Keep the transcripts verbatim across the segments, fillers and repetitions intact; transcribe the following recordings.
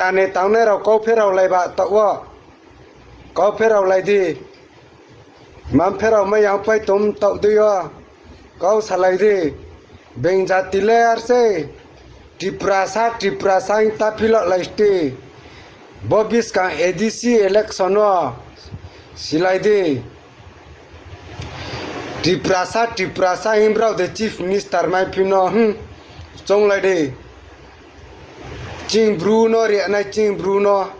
Tani tangnai rok kau pherao lai ba tao. Kau pherao lai di. Mam pherao mai yang pai tom tao dui o. Kau salai di. Beng jati le ar se. Tiprasa, Tiprasa hing ta philok lai sti. Bo biskang A D C election o. Silai di. Tiprasa, Tiprasa hing brao de chief minister mai phino, hmm. Chonglai di. Ching bru no rianai, ching bru no.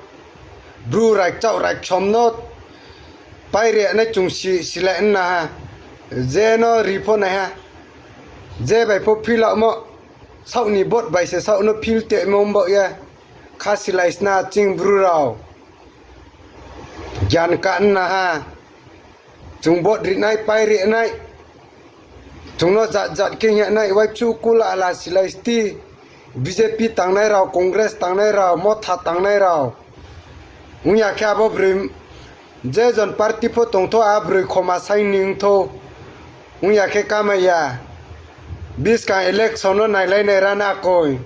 Bru raikchao raikchom no. Pai rianai chung si, silai na ha. Je no ri pho nai ha. Je bai pho philok mo. Saok ni vote bai se saok no phil te mo bo ya. Kha silai sna ching bru rao. Gyan ka na ha. Chung vote rinai, pai rinai. Chungno jat jat khe hingnai, wai chu kula ala silai sti. B J P tangnai rao, Congress tangnai rao, Motha tangnai rao. Wngya khe abo bwrwi, je jon party pho tongtho, a bwrwi khoma sai ning tho. Wngya khe kamaiya. Biskang election no nailai nai rana koi.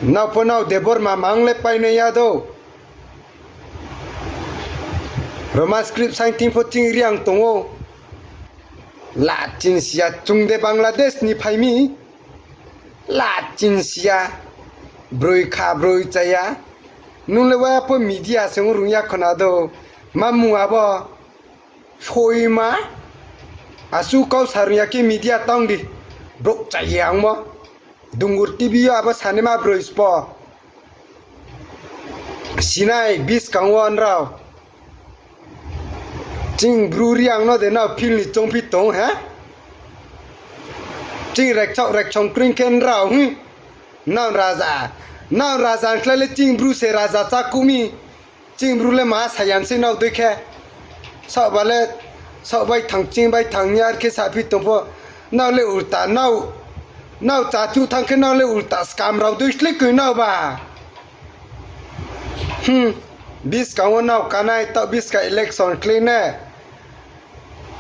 Nao pho nao Debbarma mang le painai ya do. Roman script saing ting pho ching riang tongo. La chin sia chung de Bangladesh ni phaimi. La chin sia. Broi kha broi chaya. Nung le waya pho media se rung ya khona do. Ma mung abo. Soima. Asu kau sarung ya khe media tong di. Brok chaya ang mo. Dungur T V o abo sanima broi spo. Sinai biskango anrao. Ching bru riang no de nao phil ni chongphi tong he? Ching rekchok rekchong kring khe nrao, hmm? Nao raja. Nao raja wngkhlai le ching bru se raja cha kumi. Ching bru le ma sayam se nao dui khe. Sok ba le, sok bai thang, ching bai thang ni ar khe saphi tong pho. Nao le ulta, nao, nao cha thu thang khe nao le ulta scam rao dui sle koi nao ba. Hmm, biskango nao kanai, tao biska election khlai ne.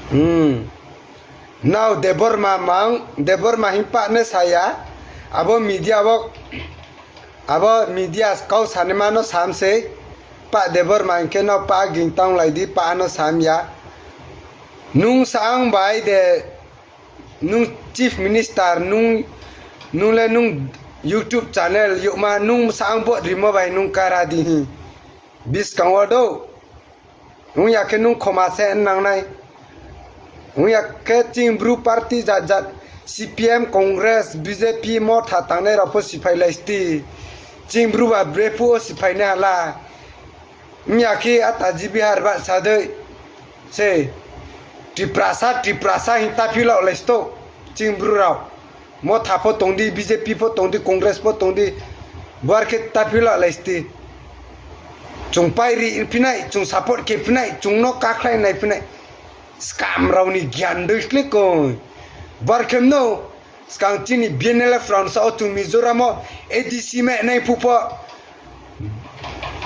Hmm. Nao Debbarma mang, Debbarma hing pa ne saya. Abo media o, abo media kau sani mano sam se. Pa Debbarma hing khe nao pa ging tang lai di, pa no sam ya. Nung sa ang bai de. Nung chief minister, nung, nung le nung YouTube channel yukma, nung sa ang vote rimo bai nung kara di hi. Biskango do. Wngya khe nung khoma se nangnai. Wngya khe ching bru party jat jat C P M, Congress, B J P, Motha tangnai rao pho siphai lai sti. Ching bru ba brephu o siphai nai hala. Wngya khe a taji Bihar ba sadoi se Tiprasa, Tiprasa hing ta philok lai sto ching bru rao. Motha pho tong di, B J P pho tong di, Congress pho tong di, bo ar khe ta philok lai sti. Chung pai ri phinai, chung support khe phinai, chung no kakhlai nai phinai. Scam rao ni gyan doi kle koi. Bo ar khe no, skang chini B N L F rao sa o chung Mizoram o A D C me nai phu pho.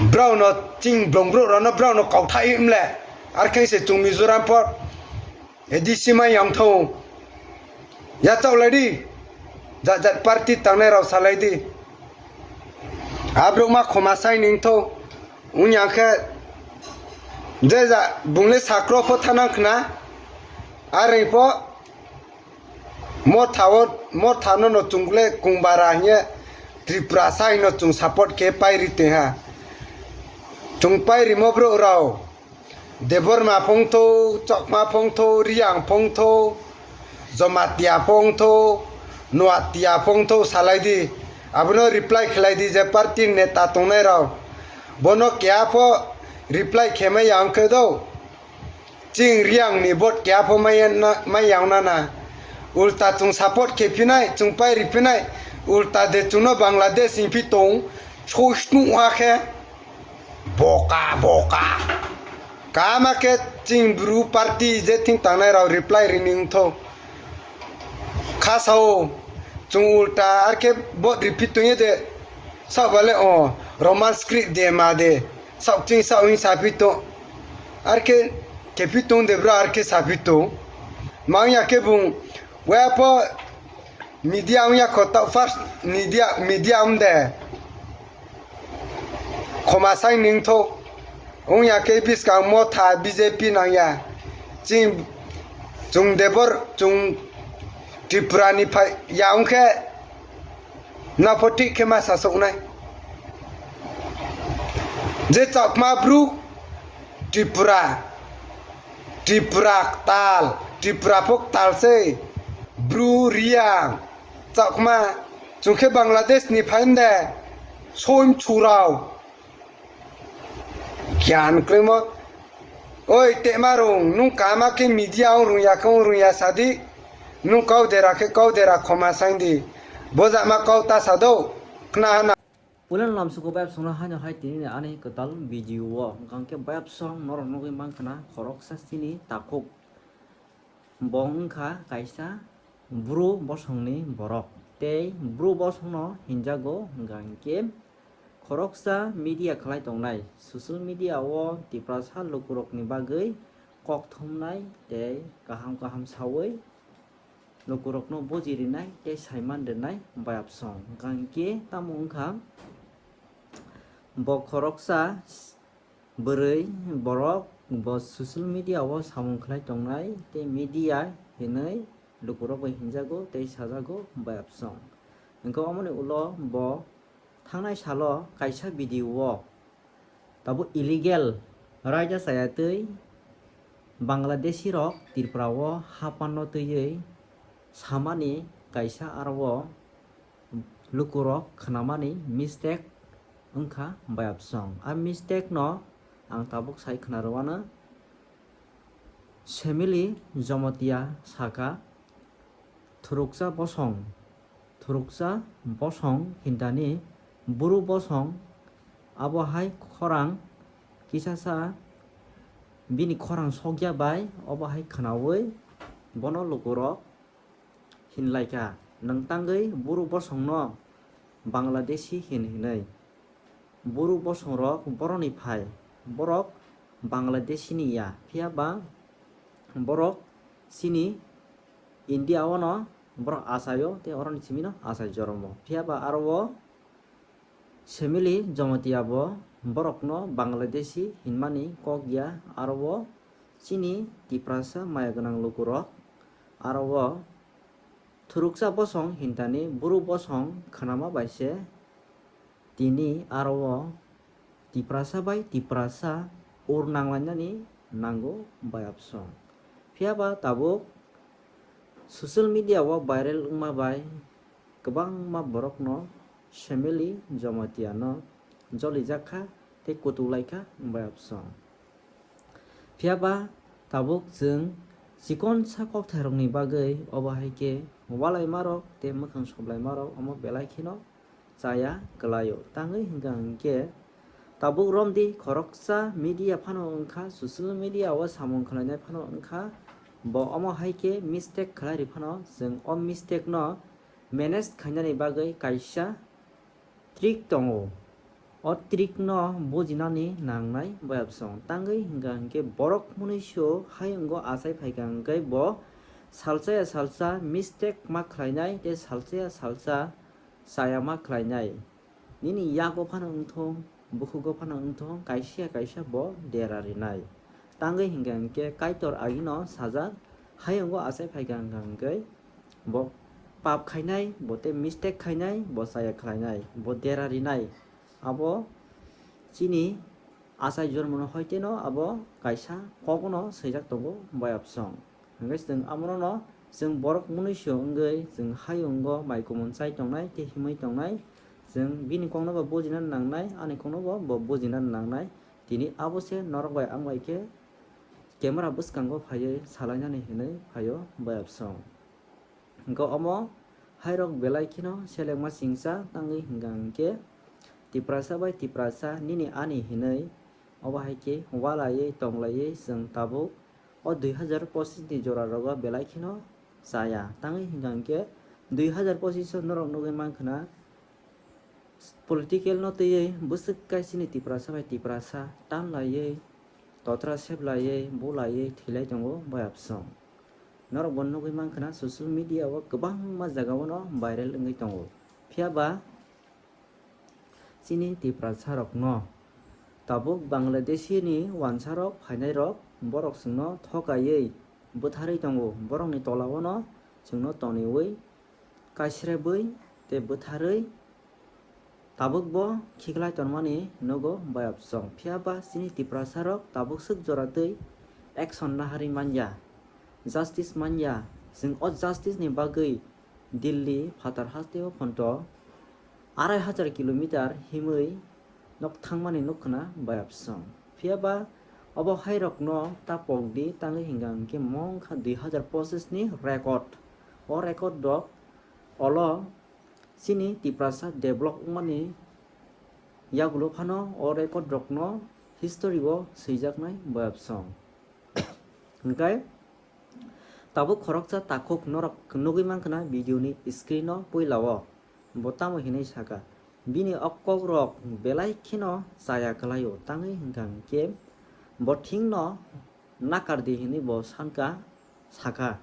Brao no ching blong bro rao no brao no kauthai mle. Ar khe se chung Mizoram pho A D C ma yang thong. Ya chau lai di. Jat jat party tangnai rao salai di. Abrok ma khoma sai ning tho. Wngya khe je ja bungle sakro pho thanang khna. Areng pho Motha o, Motha no no chung le kungbara hiye Tripura sai no chung support khe pairi te ha. Chung pairi mo bro rao. Debbarma phongtho, Chakma phongtho, Riang phongtho, Jamatia phongtho, Noatia phongtho salai di. Abono reply khlai di je party neta tongnai rao. Bono keha pho reply khe mai yang khe do. Ching Riang ni vote keha pho mai na, mai yang na na. Ulta chung support khe phinai, chung pairi phinai. Ulta de chung no Bangladesh hing phi tong. Soi snu ha khe. Boka, boka. Kama khe ching bru party je thing tangnai rao reply rini wngtho. Kha sao, chung ulta ar khe vote riphi tongye de. Sao bale o, Roman script de ma de. Sao ching sao hing saphi tong. Ar khe kephi tong de bra ar khe saphi tong. Mang ya khe bung, wa pho media wng ya kho ta first media, media wng de. Khomasai ningthok wngya khe bwskang motha B J P nangya. Chwng, chwng debor, chwng Tripura ni phai ya wngkhe napho thik khe ma sasoknai. Je Chakma bru Tripura, Tripura tal, Tripura phok tal se bru Riang Chakma chwng khe Bangladesh ni phainde soim churao. Gyan kwrwimo. Oi, tema rung, nung kama khe media ong rung ya khe ong rung ya sadi. Nung kau dera khe kau dera khoma sang di. Bojama kau ta sado. Khna hana. Pulan lamsuko bayap songna haino hai tini ani kwtal video o. Hwnkhe bayap song norok nugwi mankha na khoroksa chini takhuk. Bo wngkha kaisa bru bosongni borok. Tei bru bosongno hinjago hwnkha hwnkhe khoroksa media khlai tongnai. Social media o Tiprasa lukurokni bagwi kok thumnai tei kaham kaham saui lukurokno buji rinai tei saiman rinai bayap song. Hwnkha hwnkhe tamo wngkha bo khoroksa bwrwi borok bo social media o samung khlai tongnai tei media hinwi lukurok bai hinjago tei sajago bayap song. Hwnkhe omoni ulo bo thangnai salo kaisa video o tabuk illegal raida chaya twi Bangladeshi rok Tripura o ha panno twiwi samani kaisa aro o lukurok khnamani mistake wngkha bayapsong. A mistake no ang tabuk sai khna rwano. Semili Jomotia saka, thuruksa bosong, thuruksa bosong hintani buru bosong, abo hai khorang kisasa bini khorang sokya bai obo hai khnaui bono lukurok hinlaikha, nwng tangwi buru bosongno Bangladeshi hin hinwi. Buru bosongrok borokni phai, borok Bangladeshini ya, phiya ba borok chini India o no borok achaio tei oroni simi no achai joromo. Phiya ba aro o Semili Jomotia bo borokno Bangladeshi hinmani kok ya, aro o chini Tiprasa maya gwnang lukurok aro o thuruksa bosong hintani buru bosong khnama bai se tini aro o Tiprasa bai Tiprasa ur nanglainani nango bayapsong. Phiya ba tabuk social media o viral wngma bai kwbangma borokno Semili Jomotia no jolijak kha tei kutuk lai kha bayapsong. Phiya ba tabuk chwng chikonsa kokthairokni bagwi obo hai khe walaimarok tei mwkhang soblaimarok omo belai kheno chaya kwlaio. Tangwi hwnkha hwnkhe tabuk romdi khoroksa media phano wngkha, social media o samung khlainai phano wngkha, bo omo hai khe mistake khlai ri phano chwng o mistake no manage khainani bagwi kaisa trick tongo. O trick no bujinani nangnai bayapsong. Tangwi hwnkha hwnkhe borok mwnwiso hayungo achai phaikha hwnkhe bo salsa ya salsa mistake ma khlainai tei salsa ya salsa chaya ma khlainai. Nini yago phano wngthung, bukhugo phano wngthung, kaisa ya kaisa bo dera rinai. Tangwi hwnkha hwnkhe Kaitor agino sajak, hayungo achai phaikha hwnkha hwnkhe bo pap khainai, bo tei mistake khainai, bo chaya khlainai, bo dera rinai. Abo chini achai jormono hoiteno abo kaisa kokno swijak tongo bayapsong. Hwnkhe chwng amono no chwng borok mwnwiso wngwi chwng hayungo mai kumun chai tongnai tei himwi tongnai. Chwng bini kokno bo bujina nangnai, ani kokno bo bo bujina nangnai. Tini abo se norok bai ang bai khe camera bwskango phaiwi salainani hinwi phaio bayapsong. Hwnkhe omo hairok belai kheno selengma singcha tangwi hwnkha hwnkhe Tiprasa bai Tiprasa nini ani hinwi obo hai khe walaiwi tonglaiwi chwng tabuk o dui hazar pochis ni jora rogo belai kheno chaya. Tangwi hwnkha hwnkhe dui hazar pochis o norok nugwi mankha na political no twiwi bwswk kaisini Tiprasa bai Tiprasa tanlaiwi totra seplaiwi bulaiwi thwilai tongo bayapsong. Norok bo nugwi mankha na social media o kwbangma jaga o no viral wngwi tongo. Phiya ba chini Tiprasa rok no Tabuk Bangladeshi ni wansarok phainairok borok chwngno thokaiwi bwtharwi tongo, borokni tolao no chwngno toniwi kaisrebwi tei bwtharwi tabukbo khiklai tonmani nugo bayapsong. Phiya ba chini Tiprasarok tabuk swk jora twi action naharwi manya, justice manya. Chwng o justice ni bagwi Delhi phatar hasteo phonto arai hajar kilometer himwi nok thangmani nuk khna bayapsong. Phiya ba obo hairokno ta pokdi, tangwi hwnka hwnkhe mongkha dui hajar pochis ni record. O record rok olo chini Tiprasa develop wngmani yagulo phano o record rokno history o swijaknai bayapsong. Hwnkhe tabuk khoroksa takhuk norok nugwi mankha na video ni screen o puila o. Bo tamo hinwi saka, bini o kok rok belai kheno chaya kwlaio, tangwi hwnka hwnkhe bo thingno nakar di hinwi bo sanka, saka.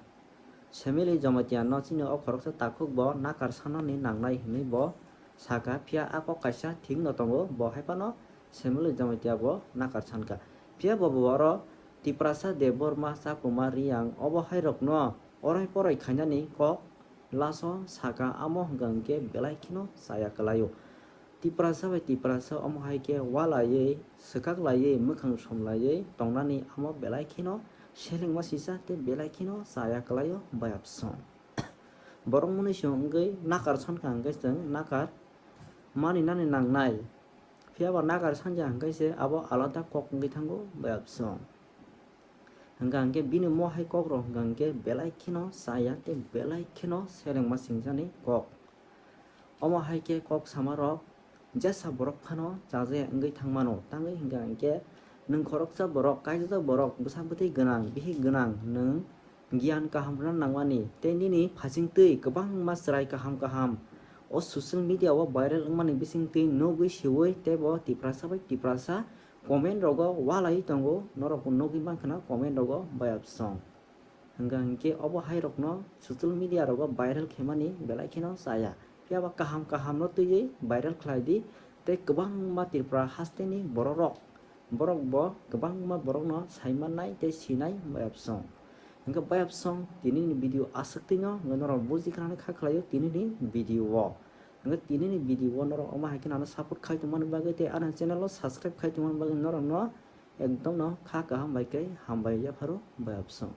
Semili Jamatia no chini o khoroksa takhuk bo nakar sanani nangnai hinwi bo saka, phiya a kok kaisa thik no tongo, bo hai phano Semili Jamatia bo nakar sanka. Phiya bo bo oro Tiprasa Debbarma, Chakuma, Riyang obo hai rokno orai porai khainani kok laso saka, amo hwnka hwnkhe belai kheno chaya kwlaio. Tiprasa bai Tiprasa omo hai khe walaiwi, swkak laiwi, mwkhang somlaiwi tongnani amo belai kheno selengma sisa tei belai kheno chaya kwlaio bayapsong. Borok mwnwi se wngwi nakar sankha hwnkhe chwng nakar mani nani nangnai. Phiya ba nakar sanja hwnkhe se abo alada kok wngwi thango bayapsong. Hwnkha hwnkhe bini mo hai kok rok hwnkha hwnkhe belai kheno chaya tei belai kheno selengma singjani kok. Omo hai khe kok sama rok jesa borok phano chajaya wngwi thangmano, tangwi hwnkha hwnkhe nwng khoroksa borok, kaijak borok, bwsa bwtwi gwnang, bihik gwnang, nwng giyan kaham rwna nangmani tei nini phasingtwi kwbangma chwrai kaham kaham o social media o viral wngmani bisingtwi nugwi siwi tei bo Tiprasa bai Tiprasa comment rogo walaiwi tongo, norok bo nugwi mankha na comment rogo bayapsong. Hwnkha hwnkhe obo hai rokno social media rogo viral khaimani belai kheno chaya. Phiya ba kaham kaham no twiwi viral khlai di tei kwbangma Tripura hasteni borok rok, borok bo kwbangma borok no sai mannai tei sinai bayapsong. Hwnkhe bayapsong tini ni video aswk twi no hwnkhe norok buji kha nani kha khlaio tini ni video o. Hwnkhe tini ni video o norok omo hai khe ano support khai tongmani bagwi tei ano channel o subscribe khai tongmani bagwi norok no ekdom no kha kaham bai khe hambai yapharo bayapsong.